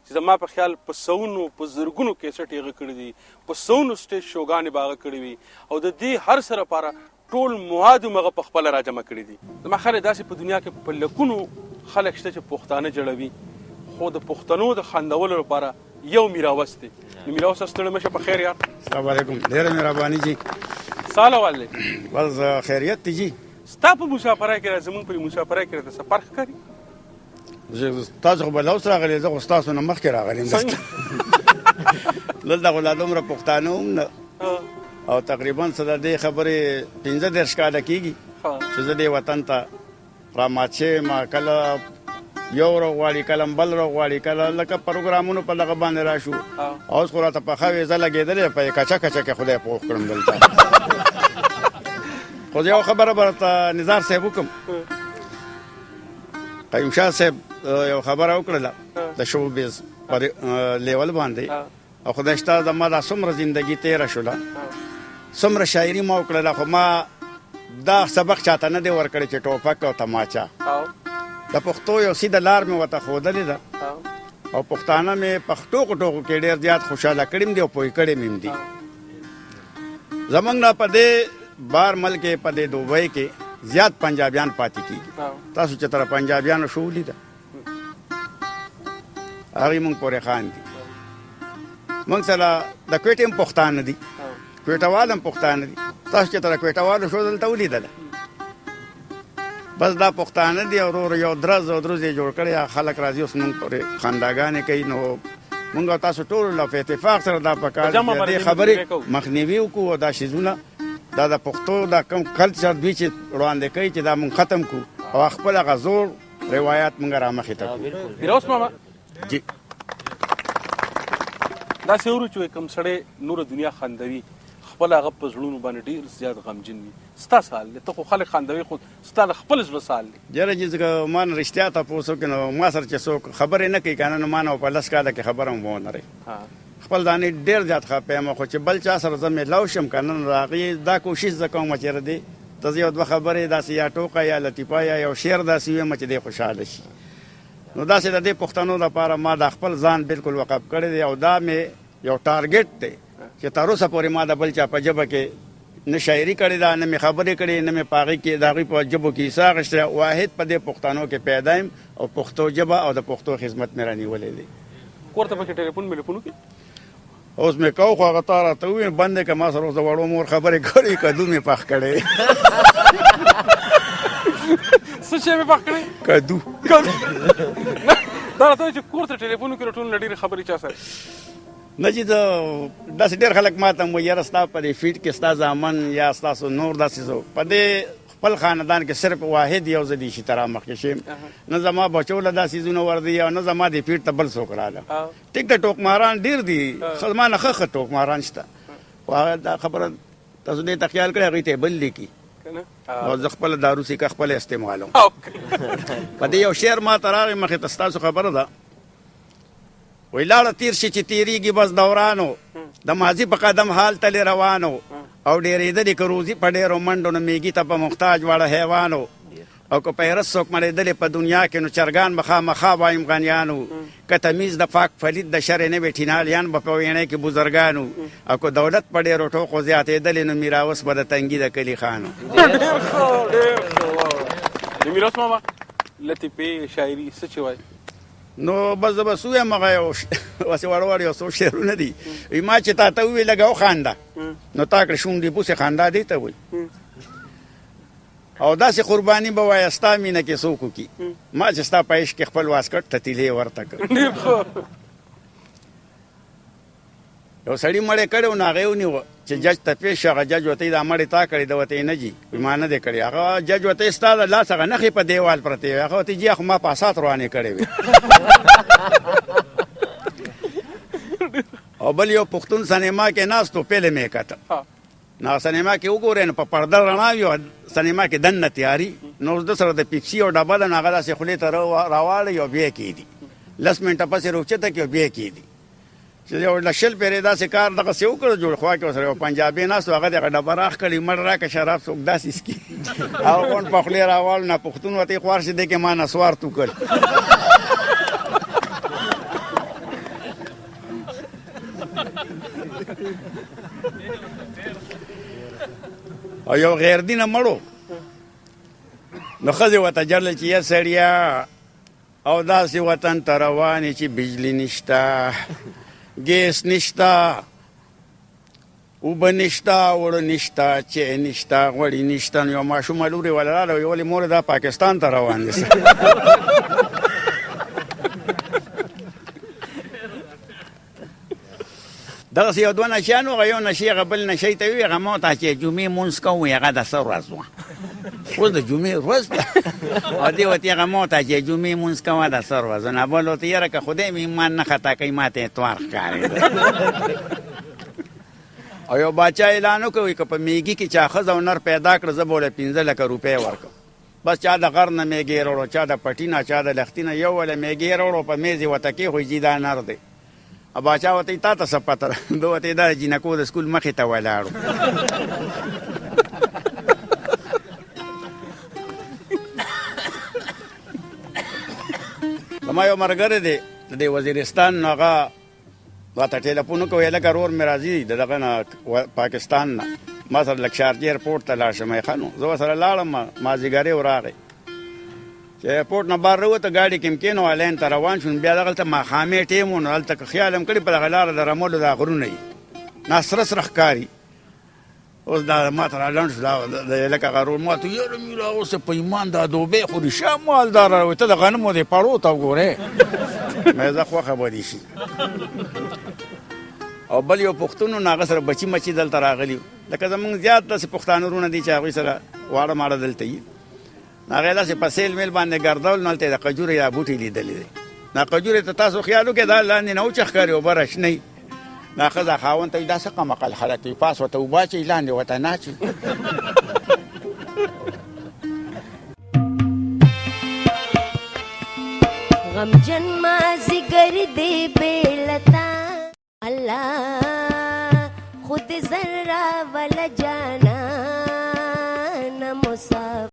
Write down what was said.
چې زما په خیال په سوونو په زرګونو کیسټ یې هغه کړي دي، په سوونو سټیج شوګانې به هغه کړې وي او د دې هر څه لپاره ټول مواد هم هغه په خپله راجمع کړي دي. زما خیال دی داسې په دنیا کې په لکونو خلک شته چې پښتانه جړوي، خو د پښتنو د خندولو لپاره یو میراوس دی. نو میراوس ستړی مه شه، په خیر یار. السلام علیکم، ډېره مهرباني جي. سال احوال دی؟ بس خیریت دی جي. ستا په مسافرۍ کې زمونږ په مسافرۍ کې راته سفر ښکاري. تاسو خو به له اوس راغلي، زه خو ستاسو نه مخکې راغلی یم. دلته خو لا دومره پښتانه هم نه، او تقریبا څه د دې خبرې 35 کاله کېږي چې زه دې وطن ته رامات شوی یم. کله یو روغواړي، کله بل روغواړي، کله لکه پروګرامونو په دغه باندې راشو. اوس خو راته پخه ویزه لګېدلې، په کچه کچه کې خدای پوه کړم دلته. خو یو خبره به راته نظار صاحب وکړم. قیوم شاه صاحب یو خبره وکړله د شوبیز پر لیول باندې، او خدای شته زما دا څومره زندگی تېره شوله، څومره شاعري ما وکړله، خو ما دا سبق چاته نه دی ورکړی چې ټوپک او تماچا. د پښتو یو سیده لار مې ورته ښودلې ده، او پښتانه مې په ټوکو ټوکو کې ډېر زیات خوشحاله کړي دي او پوه کړي مې دي. زمونږ نه په دې بار ملک کې، په دې دوبۍ کې زیات پنجابیان پاتې کېږي. تاسو چې تر پنجابیانو شو ولیده، هغوی مونږ پورې خاندي. مونږ سره د کویټې هم پښتانه دي، کویټه وال هم پښتانه دي. تاسو چې تر کویټه والو شو دلته ولیدله، بس دا پښتانه دي. ورور یو درز او درز یې جوړ کړی، هغه خلک راځي اوس مونږ پورې خنداګانې کوي. نو مونږ او تاسو ټول له په اتفاق سره دا پکار دي چې دې خبرې مخنیوي وکړو، او دا شیزونه دا د پښتو دا کوم کلچر دوی چې وړاندې کوي چې دا مونږ ختم کړو، او خپل هغه زوړ روایت مونږ رامخې ته کړو. میراوس ماما جی، داسې اورو چې کوم سړی نوره دنیا خندوي، خپل هغه په زړونو باندې ډېر زیات غمجن وي. ستا څه حال دی؟ ته خو خلک خندوي، خو ستا د خپل زړه څه حال دی؟ یاره جي، ځکه ما نه رښتیا تپوس وکړي نو ما سره چې څوک خبرې نه کوي که نه، نو ما نه په 10 کاله کې خبره هم ونه لري. خپل ځان یې ډېر زیات خفه یم، خو چې بل چا سره زه میلاو شم که نه، نو د هغې دا کوشش زه کوم چې یاره دې ته زه یو دوه خبرې داسې یا ټوکه یا لطیفه یا یو شعر داسې ووایم چې دی خوشحاله شي. نو داسې د دې پښتنو دپاره ما دا خپل ځان بالکل وقف کړی دی، او دا مې یو ټارګټ دی چې تر اوسه پورې ما د بل چا په ژبه کې نه شاعري کړې ده، نه مې خبرې کړې، نه مې په هغې کې د هغوی په ژبو کې حصه اخیستې. واحد په دې پښتنو کې پیدا یم، او پښتو ژبه او د پښتو خدمت مې رانیولی دی. کور ته پکې ټلیفون ملیفون وکړي؟ اوس مې کو، خو هغه تا راته وویل بند یې که، ما سره اوس د وړو مور خبرې کړې، کدو مې پخ کړی. څه شی مې پخ کړی؟ کدو. دا راته وایي چې کور ته ټلیفون وکړي، ټول نه ډېرې خبرې چا سره؟ نه چې زه داسې ډېر خلک ما ته هم وایي یاره ستا په دې فیډ کې ستا زامن یا ستاسو نور داسې څه په دې خپل خاندان کې صرف واحد یو زه دې شي ته رامخکې شم، نه زما بچو له دا څیزونه ورځي او نه زما دې فیډ ته بل څوک راغله. ټیک ده، ټوکماران ډېر دي، زما نه ښه ښه ټوکماران شته، خو هغه دا خبره تاسو دې ته خیال کړئ، هغوی ته یې بل لیکي. او زه خپله دارو سیکه خپله استعمالوم. په دې یو شعر ما ته راغی مخې ته، ستاسو خبره ده، وایي لاړه تېر شي چې تېرېږي بس دورانو، د ماضي په قدم حال تلې روانو، او ډېرېدلې که روزي په ډېرو منډو، نو میږي ته په محتاج واړه حیوانو، او که په حیرت څوک مړېدلې په دنیا کې، نو چرګان به خامخا وایم غنیانو، که تمیز د پاک پلید د شرې نه وي، ټینالیان به په ویڼۍ کې بزرګانو، او که دولت په ډېرو ټوقو زیاتېدلې، نو میراوس به د تنګي د کلي خانو. ډېر ښه، ډېر ښه. نو میراوس ماما لطیفې شاعري څه چې وایي؟ نو بس زه به څه ووایم، هغه یو هسې واړه واړه یو څو شعرونه دي. وایي ما چې تا ته وویل لږه وخانده، نو تا کړې شونډې بوسې، خندا دې ته وایي. او داسې قرباني به وایه ستا مینه کې څوک وکړي، ما چې ستا په عشق کې خپل واسکټ ته تیلې ورته کړ. یو سړي مړی کړی و، نو هغه یې ونیوه چې جج ته پېښ شو. هغه جج ورته وایي دا مړی تا کړی؟ ده ورته وایي نه جي، وایي ما نه دی کړی. هغه جج ورته وایي ستا د لاس هغه نښې په دیوال پرتې وې. هغه ورته وایي جي خو ما پاسات روانې کړې وې. او بل یو پښتون سینما کې ناست و، فلم یې کته. نو سینما کې وګورئ نو په پرده رڼا وي او سینما کې دننه تیاري، نو اوس ده سره د پیپسي او ډبه ده، نو هغه داسې خولې ته راواړوي او بیا یې کښېږدي. 10 منټه پس یې راوچته کړي او بیا یې کښېږدي. چې یو له 20 پېرې داسې کار دغسې وکړ، جوړ خوا کې ورسره یو پنجابی ناست و، هغه دغه ډبه راښکلې، مړ راکړه شراب څوک داسې څکي، هغه غونډ په خولې راواړو. نه پښتون ورته خوار شي، دې کې ما نسوار توکل. او یو غیر دینه مړو، نو ښځې ورته ژړل چې یا سړیه، او داسې وطن ته روان یې چې بجلي نشته، ګیس نشته، اوبه نشته، اوړه نشته، چای نشته، غوړي نشته. نو یو ماشومه لور یې وله راغله، وایي ولې مورې دا پاکستان ته روان دی؟ دغسې یو دوه نشیان وو، هغه یو نشي هغه بل نشي ته وویل، هغه ما ته چې جمعې مونځ کوو، هغه د څه ورځ وه؟ اوس د جمعې ورځ ده. او دی ورته هغه ما ته چې جمعې مونځ کوه د څه ورځ؟ نو بل ورته یاره که خدای مې ایمان نه خطا کوي ما ته اتوار ښکارېده. او یو باچا اعلان وکړ، وایي که په میږي کې چا ښځه او نر پیدا کړه، زه به ورله 5 لکه روپۍ ورکړم. بس چا د غر نه میږی راوړو، چا د پټي نه، چا د لښتي نه، یو وله میږی راوړو، په میز یې ورته کېښود، جي دا نر دی. او باچا ورته وایي تا ته څه پته ده؟ ده ورته وایي دا د جینکو د سکول مخې ته ولاړو. زما یو ملګری دی د دې وزیرستان، نو هغه راته ټیلیفون وکړ، ویل لکه ورور مې راځي د دغه نه پاکستان نه، ما سره لږ شارجې ایرپورټ ته لاړ شم. ښه نو زه ورسره لاړم، مازدیګری وراغی چې ایرپورټ نه بهر راووته، ګاډي کې مې کښېنو، الین ته روان شو. بیا دغلته ماښامې ټیم و، نو هلته که خیال هم کړي په دغه لاره د رملو دا غرونه یي نا سره سره ښکاري. اوس دا ما ته رالنډ شو، دا د لکه هغه ورور ما ته یاره میرا اوس په ایمان دا دوبۍ خو رښتیا مالدار راوړي، ته د غنمو دې پړو ته وګورې. مې زه خوښه به دې شي. او بل یو پښتون و، نو هغه سره بچي مچي دلته راغلي وو، لکه زموږ زیات داسې پښتانه وروڼه دي چې هغوی سره واړه ماړه دلته یي. هغه داسې په سیل میل باندې ګرځول، نو هلته یې د قجورې یا بوټي لیدلي دی. دا قجورې ته تاسو خیال وکړئ، دا لاندې نه وچه ښکاري، اوبه شنه وي. دا ښځه خاوند ته وایي دا څه قمقل خلک دي، پاس ورته اوبه اچوي، لاندې ورته نه اچوي. غمجن مازیګر دی بېلتا، الله خود ذرا ول جانا مسافر.